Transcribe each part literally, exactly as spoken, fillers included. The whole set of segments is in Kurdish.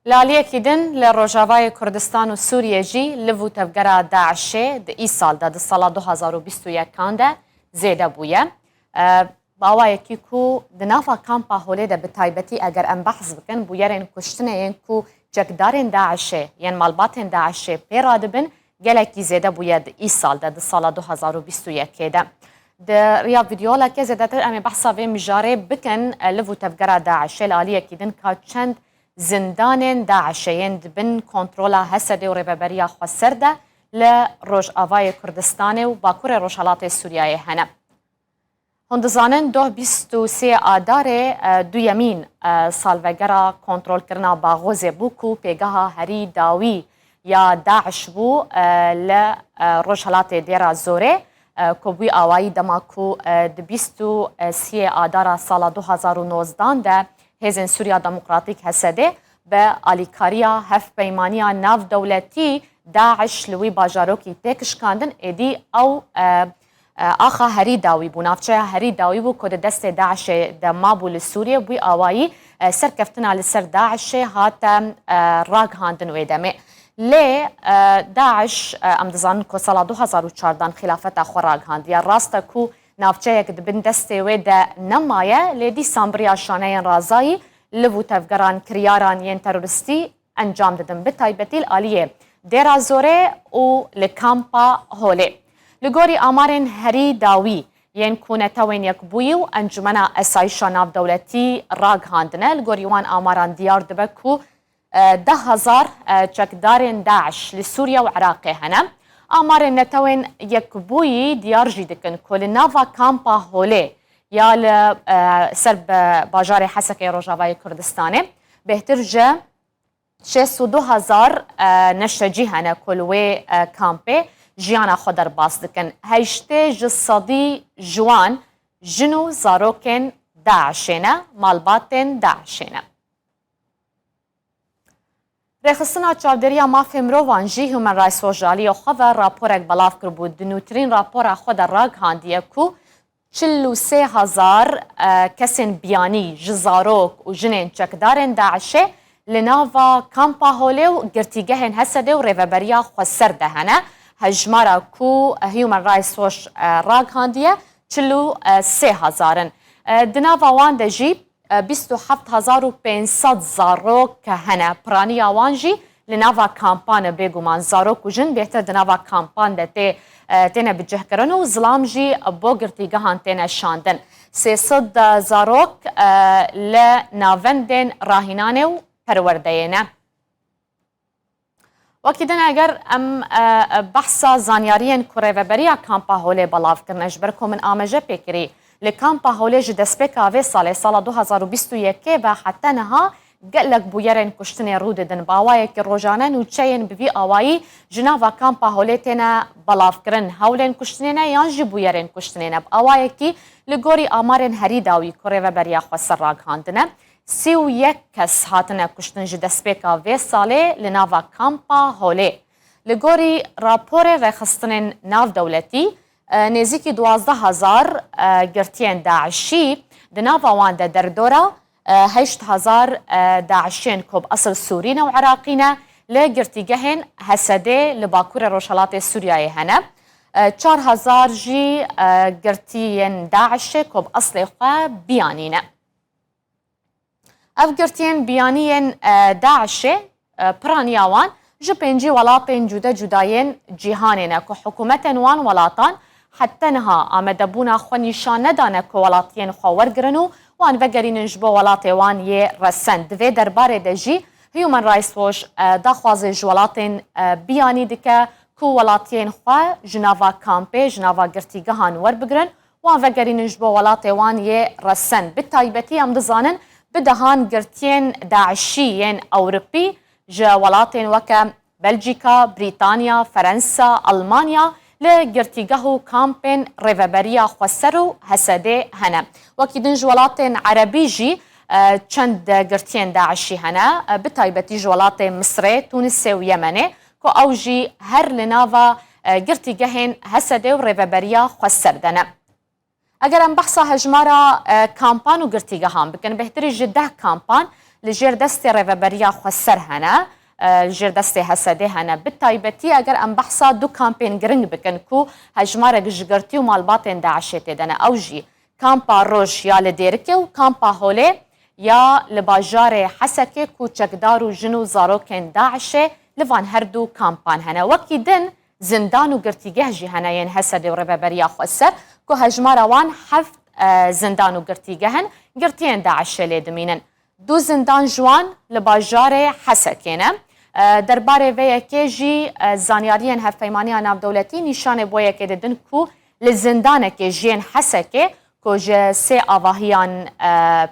Li aliyekî din li Rojavayê Kurdistan û Sûriyê jî liv û tevgera DAIŞê di îsal de, di sala du hazar û bîst û yekan de zêde bûye. E, Bi awayekî ku di nava kampa Holê de bi taybetî eger em behs bikin, bûyerên kuştinê yên ku çekdarên DAIŞê yên malbatên DAIŞê pê radibin, gelekî zêde bûye di îsal de, di sala du hazar û bîst û yekê de. Di riya vîdeoleke zêdetir em ê behsa vê mijarê bikin, e, liv û tevgera DAIŞê li aliyekî din ka çend zindanên DAIŞê yên di bin kontrola HSDê û Rêveberiya Xweser de li Rojavayê Kurdistanê û Bakurê Rojhelatê Sûriyeyê hene. Hûn dizanin, doh bîst û sê Adarê, e, duyemîn, e, salvegera kontrolkirina Baxozê bû ku pêgeha herî dawî ya DAIŞ bû, e, li, e, rojhelatê Dêra Zorê, e, ku bû awayî dema ku, e, di bîst û sê Adara sala du hazar û nozdan de Hêzên Sûriya Demokratîk, HSDê, bi alîkariya Hevpeymaniya Navdewletî DAIŞ li wî bajarokî têk şikandin, êdî ew, e, e, axa herî dawî bû, navçeya herî dawî bû ku di destê DAIŞê de mabû li Sûriyê, bi wî awayî, e, serkeftina li ser DAIŞê hate, e, ragihandin wê demê. Lê, e, DAIŞ, e, em dizanin ku sala du hazar û çardan xilafeta xwe ragihandiye. Rast e ku navçeyek di bin destê wê de nemaye, lê dîsan bi riya şaneyên razayî liv û tevgeran, kiryaran yên teroristî encam didin, bi taybetî li aliyê Dêra Zorê û li kampa Holê. Li gorî amarên herî dawî yên ku Netewên Yekbûyî û Encûmena Esayîşa Navdewletî ragihandine, li gorî wan amaran diyar dibe ku, e, deh hezar, e, çekdarên DAIŞ li Sûriye û Iraqê hene. Amarên Netewên Yekbûyî diyar jî dikin ku li nava kampa Holê ya li, e, ser bi bajarê Hesekê Rojavayê Kurdistanê bêhtir ji şêst û du hezar, e, neştecî hene ku li wê, e, kampê jiyana xwe derbas dikin. Heştê ji sedî ji wan jin û zarokên DAIŞê ne, malbatên DAIŞê ne. Rêxistina Çavdêriya Mafê Mirovan jî Human Rights Watch ji aliyê xwe ve raporek belav kiribû. Di nûtirîn rapora xwe de ragihandiye ku çil û sê hezar, e, kesên biyanî ji zarok û jinên çekdarên DAIŞê li nava kampa Holê û girtîgehên HSDê û Rêveberiya Xweser de hene. Hejmara ku Human Rights Watch, e, ragihandiye çil û sê hezar in. E, di nava wan de jî, e, bîst û heft hezar û pênc sed zarok hene. Piraniya wan jî li nava kampan e, bêguman. Zarok û jin bêhtir di nava kampan de tê, e, têne bicihkirin û zilam jî bo girtîgehan têne şandin. Sê sed zarok, e, li navendên rahînanê û perwerdeyê ne. Wekî din eger em, e, e, behsa zanyariyên ku rêveberiya kampa Holê belav kirine, ji ber ku min ameje pê kirî, li kampa Holê ji destpêka vê salê, sala du hazar û bîst û yekê ve heta niha gelek bûyerên kuştinê rû didin. Bi awayekî rojane nûçeyên bi vî awayî ji nava kampa Holê têne belavkirin. Hewlên kuştinê ne yan jî bûyerên kuştinê ne. Bi awayekî li gorî amarên herî dawî ku rêveberiya xweser ragihandine, sî û yek kes hatine kuştin ji destpêka vê salê li nava kampa Holê. Li gorî raporê rêxistinên navdewletî, e, nêzîkî duwazdeh hezar, e, girtiyên DAIŞî, di nava wan de derdora, e, heşt hezar, e, DAIŞiyên ku bi esil Sûrî ne û Iraqî ne, li girtîgehên HSDê li bakurê rojhelatê Sûriyeyê hene. E, çar hezar jî, e, girtiyên DAIŞê ku bi eslê xwe biyanî ne. Ev girtiyên biyanî yên, e, DAIŞê, e, piraniya wan ji pêncî welatên cude cuda yên cîhanê ne ku hikûmetên wan welatan heta niha amadebûna xwe nîşan nedane ku welatiyên xwe wergirin û wan vegerînin ji bo welatê wan yê resen. Di vê derbarê de jî Human Rights Watch, e, daxwazê ji welatên, e, biyanî dike ku welatiyên xwe ji nava kampê, ji nava girtîgehan werbigirin, wan vegerînin ji bo welatê wan yê resen. Bi taybetî em dizanin bi dehan girtiyên DAIŞî yên Ewropî ji welatên weke Belcîka, Brîtanya, Ferensa, Almanya li girtîgeh û kampên Rêveberiya Xweser û HSDê hene. Wekî din ji welatên Erebî jî, e, çend girtiyên DAIŞî hene, e, bi taybetî ji welatê Misirê, Tûnisê û Yemenê, ku ew jî her li nava, e, girtîgehên HSDê û Rêveberiya Xweser de ne. Eger em behsa hejmara, e, kampan û girtîgehan bikin, bêhtirî ji deh kampan li jêr destê Rêveberiya Xweser hene, e, li jêr destê H S D'ê hene. Bi taybetî eger em behsa du kampên giring bikin ku hejmarek ji girtî û malbatên DAIŞ'ê tê de ne. Ew jî kampa Roj ya li Dêrikê û kampa Holê ya li bajarê Hesekê ku çekdar û jin û zarokên DAIŞ'ê li van her du kampan hene. Wekî din zindan û girtîgeh jî hene yên H S D'ê û Rêveberiya Xweser ku hejmara wan heft, e, zindan û girtîgeh in, girtiyên DAIŞ'ê lê dimînin. Du zindan ji wan li bajarê Hesekê ne. E, derbarê vê yekê jî, e, zanyariyên Hevpeymaniya Navdewletî nîşanê bo yekê didin ku li zindanekê ji yên Hesekê ku ji sê avahiyan, e,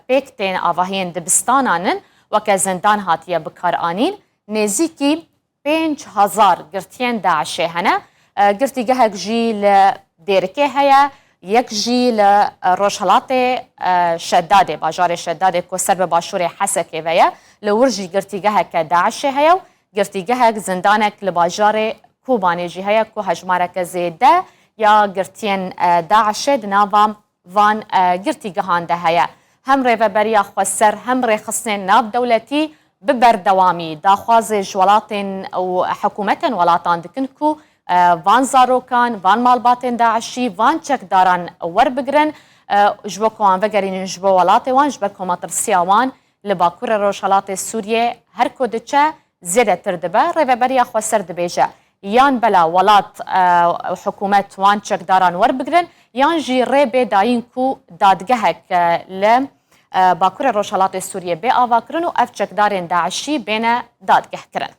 pêk tên, avahiyên dibistanan in, weke zindan hatiye bikaranîn, nêzîkî pênc hezar girtiyên DAIŞ'ê hene. E, girtîgehek jî li Dêrikê heye, yek jî li, e, rojhilatê, e, Şedadê, bajarê Şedadê ku ser bi başûrê Hesekê ve ye. Li wir jî girtîgeheke DAIŞ'ê heye û girtîgehek, zindanek li bajarê Kobanê jî heye ku hejmareke zêde ya girtiyên, e, DAIŞ'ê di nava van, e, girtîgehan de heye. Hem Rêveberiya Xweser hem rêxistinên navdewletî bi berdewamî daxwazê ji welatên û hikûmetên welatan dikin ku, e, van zarokan, van malbatên DAIŞ'î, van çekdaran werbigirin, e, ji bo ku wan vegerînin ji bo welatê wan, ji ber ku matirsiya wan li Bakurê Rojhilatê Sûriyê her ku diçe zêdetir dibe. Rêveberiya Xweser dibêje, yan bela welat, e, hikûmet wan çekdaran werbigirin, yan jî rê bê dayîn ku dadgehek, e, li, e, Bakurê Rojhilatê Sûriyê bê avakirin û ev çekdarên DAIŞ'î bêne dadgehkirin.